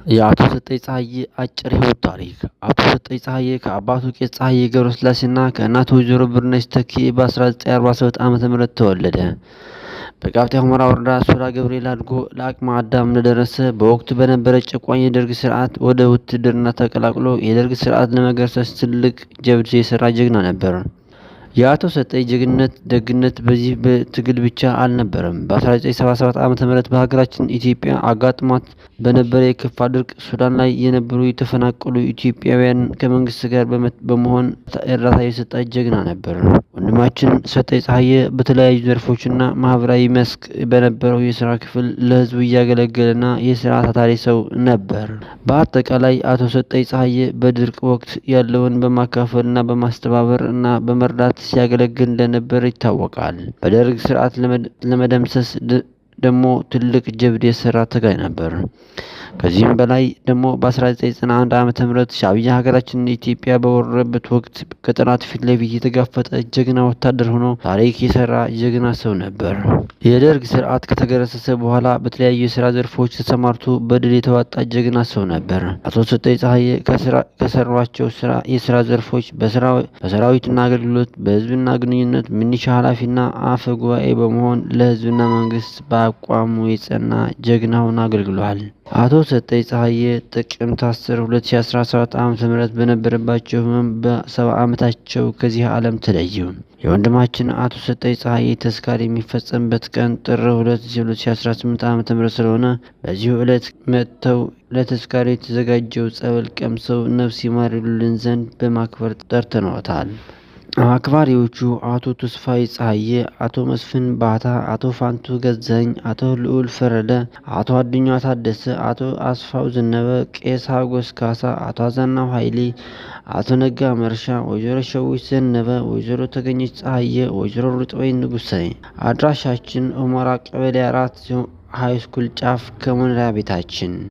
የአቶ ሰጠኝ ፀሐዬ አጭር ህይወት ታሪክ። አቶ ሰጠኝ ፀሐዬ ከአባቱ ቄስ ፀሐዬ ገብረስላሴና ከእናቱ ወይዘሮ ብርነሽ ተኪ በ1947 ዓ.ም ተወለደ። በቃፍታ ሁመራ ወረዳ ሱራ ገብርኤል አድጎ ለአቅመ አዳም እንደደረሰ በወቅቱ በነበረ ጨቋኝ የደርግ ስርዓት ወደ ውትድርና ተቀላቅሎ የደርግ ስርዓት ለመገርሰስ ትልቅ ጀብድ የሰራ ጀግና ነበር። የአቶ ሰጠኝ ጀግንነት፣ ደግነት በዚህ በትግል ብቻ አልነበረም። በ1977 ዓ.ም በሀገራችን ኢትዮጵያ አጋጥሟት በነበረ የከፋ ድርቅ ሱዳን ላይ የነበሩ የተፈናቀሉ ኢትዮጵያውያን ከመንግስት ጋር በመሆን እርዳታ የሰጠ ጀግና ነበር። ወንድማችን ሰጠኝ ፀሐዬ በተለያዩ ዘርፎችና ማህበራዊ መስክ በነበረው የስራ ክፍል ለህዝቡ እያገለገለና የስራ ታታሪ ሰው ነበር። በአጠቃላይ አቶ ሰጠኝ ፀሐዬ በድርቅ ወቅት ያለውን በማካፈልና በማስተባበር እና በመርዳት ሲያገለግል እንደነበር ይታወቃል። በደርግ ስርዓት ለመደምሰስ ደግሞ ትልቅ ጀብድ የሰራ ታጋይ ነበር። ከዚህም በላይ ደግሞ በ1991 ዓ.ም ሻዕቢያ ሀገራችንን ኢትዮጵያ በወረረበት ወቅት ከጠላት ፊት ለፊት የተጋፈጠ ጀግና ወታደር ሆኖ ታሪክ የሰራ ጀግና ሰው ነበር። የደርግ ስርዓት ከተገረሰሰ በኋላ በተለያዩ የስራ ዘርፎች ተሰማርቶ በድል የተዋጣ ጀግና ሰው ነበር። አቶ ሰጠኝ ፀሐዬ ከሰሯቸው የስራ ዘርፎች በሰራዊትና አገልግሎት፣ በህዝብና ግንኙነት፣ ሚኒሻ ኃላፊና አፈ ጉባኤ በመሆን ለህዝብና መንግስት በአቋሙ የጸና ጀግና ሆኖ አገልግሏል። አቶ ሰጠኝ ፀሐዬ ጥቅምት 10 2017 ዓ.ም በነበረባቸው ህመም በ70 ዓመታቸው ከዚህ ዓለም ተለዩ። የወንድማችን አቶ ሰጠኝ ፀሐዬ ተዝካር የሚፈጸምበት ቀን ጥር 2 2018 ዓ.ም ስለሆነ በዚሁ ዕለት መጥተው ለተዝካሩ የተዘጋጀው ጸበል ቀምሰው ነፍስ ይማር ይሉልን ዘንድ በማክበር ጠርተንዎታል። አክባሪዎቹ አቶ ተስፋዬ ፀሐዬ፣ አቶ መስፍን ባህታ፣ አቶ ፋንቱ ገዛኝ፣ አቶ ልዑል ፈረደ፣ አቶ አዱኛ ታደሰ፣ አቶ አስፋው ዘነበ፣ ቄስ ሀጎስ ካሳ፣ አቶ አዛናው ኃይሌ፣ አቶ ነጋ መርሻ፣ ወይዘሮ ሸዊት ዘነበ፣ ወይዘሮ ተገኘች ፀሐዬ፣ ወይዘሮ ርጥበይ ንጉሴ። አድራሻችን ሁመራ ቀበሌ 4 ሃይስኩል ጫፍ ከመኖሪያ ቤታችን።